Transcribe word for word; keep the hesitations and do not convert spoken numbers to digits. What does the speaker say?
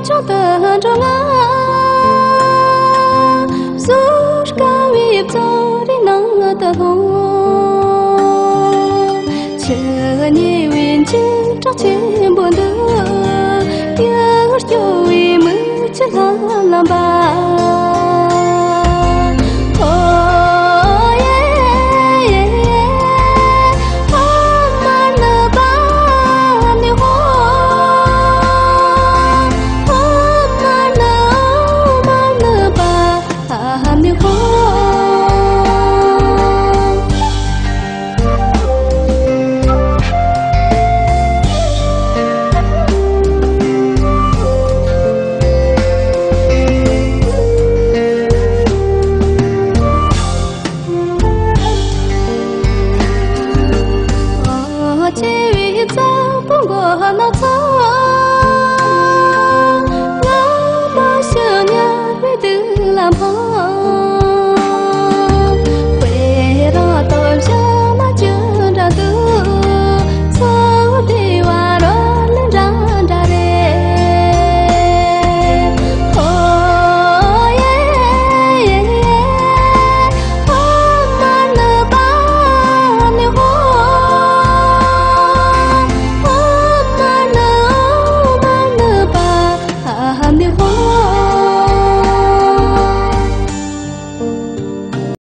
ཆུང་དུ་འགྲོ་ང་། ཟུར་དཀའ་བའི་བཙོན་རའི་ནང་དུ་ལྷུང་། ཆུ་ཉེ་བའི་འཇིགས་སྐྲག་ཆེན་པོ་འདི། ཡུལ་སྐྱོ་བའི་མིག་ཆུ་ལྷམ་ལམ་པ། ཆེ་བའི་གཙང་པོ་མགོ་ན་ཚོ།